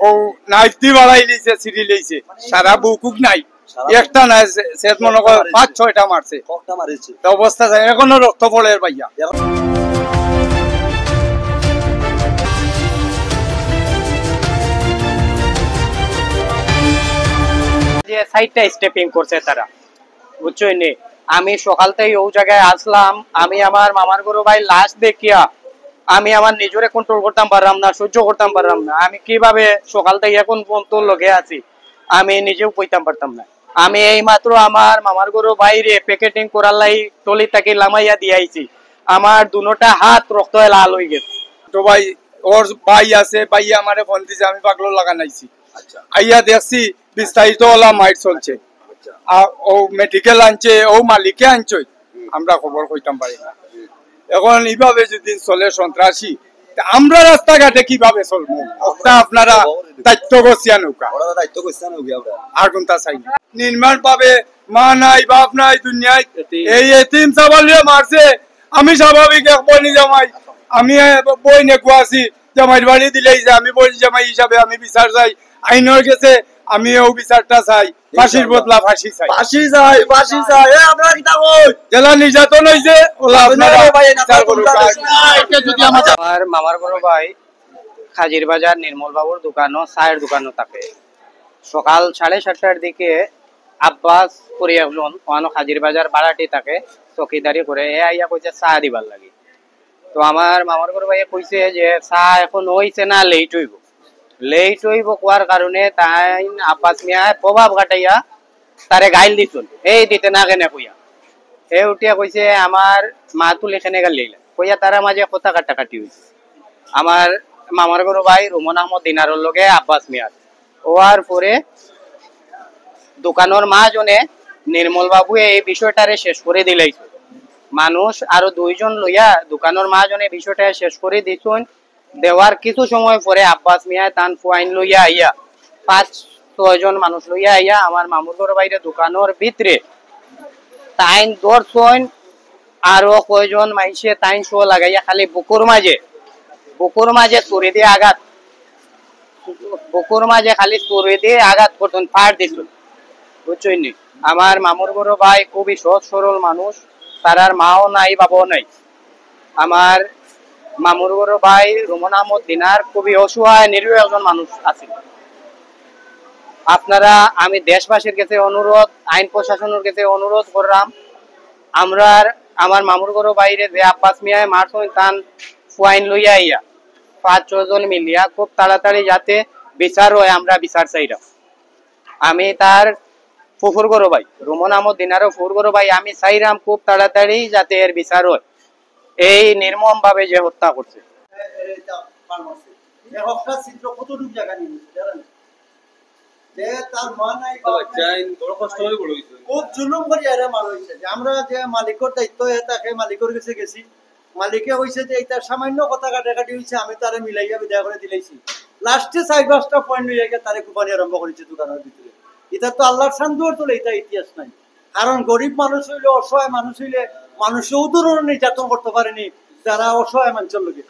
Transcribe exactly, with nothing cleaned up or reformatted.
ও নাইফ দি বাড়াই লইছে, ছিড়ি লইছে, সারা বুকুক নাই, একটা নাই, সে মনে করে পাঁচ ছয়টা মারছে। কতটা মারিছে? তা অবস্থা জানি, এখনো রক্ত পড়ের ভাইয়া। যে সাইডটা স্টেপিং করছে তারা, বুঝছইন নি? আমি সকাল থাকি অউ জাগাত আছলাম, আমি আমার মামার ঘরর ভাইর লাশ দেখিয়া আমি আমার নিজরে কন্ট্রোল করতাম পারলাম না, সহ্য করতাম পারলাম না। আমি কিভাবে সকাল থাকি এখন পর্যন্ত লগে আছি, আমি নিজেও কইতাম পারতাম না। আমি এই মাত্র আমার মামার ঘরর ভাইরে প্যাকেটিং করার লাগি টলি থাকি লামাইয়া দিয়া আইছি। আমার দুনোটা হাত রক্তে লাল অই গেছে। তো ভাই, ওর ভাই আছে, ভাইয়ে আমারে ফোন দিছে, আমি পাগলর লাখান আইছি। আইয়া দেখছি বিস্তারিত অলা মাইর চলছে। আ, ও মেডিকেল আনছে, ও মালিকে আনছে, আমরা খবর কইতাম পারি না। এখন ইভাবে যদি চলে সন্ত্রাসী, তা আমরা রাস্তাঘাটে কিভাবে চলবো? ওটা আপনারা দায়িত্ব গছিয়া নৌকা। ওরা দায়িত্ব গছিয়া নৌকা আমরা। আর কোনটা চাই না। নির্মম ভাবে মা নাই, বাপ নাই দুনিয়াত। এই এতিম সাবালিয়ে মারছে। আমি স্বাভাবিক এক বইনি জামাই, আমি, এ, বইন এগু আছি, জামাইর বাড়ি দিলেই যে আমি বইনি জামাই হিসাবে আমি বিচার চাই, আইনর গেছে আমি ও বিচারটা চাই, ফাঁসির বদলা ফাঁসি চাই। ফাঁসি চাই, ফাঁসি চাই। এ, আপনারা কিতা কই? জেলা নির্যাতন হইছে, ওলা আপনারা বিচার করুক। এটা যদি আমার আমার মামার ঘরর ভাই কাজির বাজার নির্মল বাবুর দোকানো, চায়ের দোকানো থাকে। সকাল সাড়ে সাতটার দিকে আব্বাস করি একজন, ওখানো কাজির বাজার ভাড়াটি থাকে, চকিদারি করে, এ আইয়া কইছে চা দিবার লাগি। তো আমার মামার ঘরর ভাইয়ে কইছে যে চা এখন হইছে না, লেট হইব। লেট হইব কওয়ার কারণে তাইন আব্বাস মিয়ায় প্রভাব খাটাইয়া তারে গাইল দিছইন, এই দিতে না কেনে কইয়া। হে উঠিয়া কইছে, "আমার মা তুলি কেনে গাইল দিলা?" কইয়া তারার মাঝে কথা কাটাকাটি হইছে। আমার মামার ঘরর ভাই রুমন আহমদ দিনারর লগে আব্বাস মিয়ার। হওয়ার পরে দোকানর মাজনে নির্মল বাবুয়ে এই বিষয়টারে শেষ করি দিলাইছে। মানুষ আরো দুইজন লইয়া দোকানর মাজনে বিষয়টা শেষ করি দিছইন। দেওয়ার কিছু সময় পরে আব্বাস মিয়ায় তান ফুয়াইন লইয়া আইয়া, পাঁচ ছয়জন মানুষ লইয়া আইয়া আমার মামুর ঘরর বাইরে দোকানর ভিতরে তাইন ধরছইন, আরো কয়জন মাইনষে তাইন সহ লাগাইয়া খালি বুকুর মাঝে, বুকুর মাঝে ছুরি দিয়া আঘাত, বুকুর মাঝে খালি ছুরি দিয়া আঘাত করছইন, ফাড় দিছইন, বুঝছইন নি? আমার মামুর ঘরর ভাই খুবই সহজ সরল মানুষ, তারার মাও নাই, বাবাও নাই। আমার মামুর ঘরর ভাই রুমন আহমদ দিনার খুবই অসহায়, নিরীহ একজন মানুষ আছিল। আপনারা, আমি দেশবাসীর কাছে অনুরোধ, আইন প্রশাসনর কাছে অনুরোধ কররাম, আমরার, আমার মামুর ঘরর বাইরে যে আব্বাস মিয়ায় মারছইন, তান ফুয়াইন লইয়া আইয়া, পাঁচ ছয় জন মিলিয়া খুব তাড়াতাড়ি যাতে বিচার হয়, আমরা বিচার চাইরাম। আমি তার ফুফুর ঘরর ভাই, রুমন আহমদ দিনারর ফুফুর ঘরর ভাই, আমি চাইরাম খুব তাড়াতাড়ি যাতে এর বিচার হয়, এই নির্মম ভাবে যে হত্যা করছে। যে হকটা ছিদ্র কতটুক জাগা নিয়ে নিছে, জানেন? যে তার মা নাই, বাপ নাই। খুব জুলুম করি এরে মারা হইছে। যে আমরা যে মালিকর দায়িত্ব, এ তাকে মালিকর গেছে গেছি, মালিকে কইছে যে এটা সামান্য কথা কাটাকাটি হইছে, আমি তারে মিলাইয়া বিদায় করে দিলাইছি। লাস্টে চার পাঁচটা পয়েন্ট লইয়া গিয়া তারে কুবানি আরম্ভ করেছে দোকানর ভিতরে। এটা তো আল্লাহর শান দুয়ার তলে, এটা ইতিহাস নাই। কারণ গরিব মানুষ হইলে, অসহায় মানুষ হইলে, মানুষে ও ধরনের নির্যাতন করতে পারেনি, যারা অসহায় মানুষের লগে।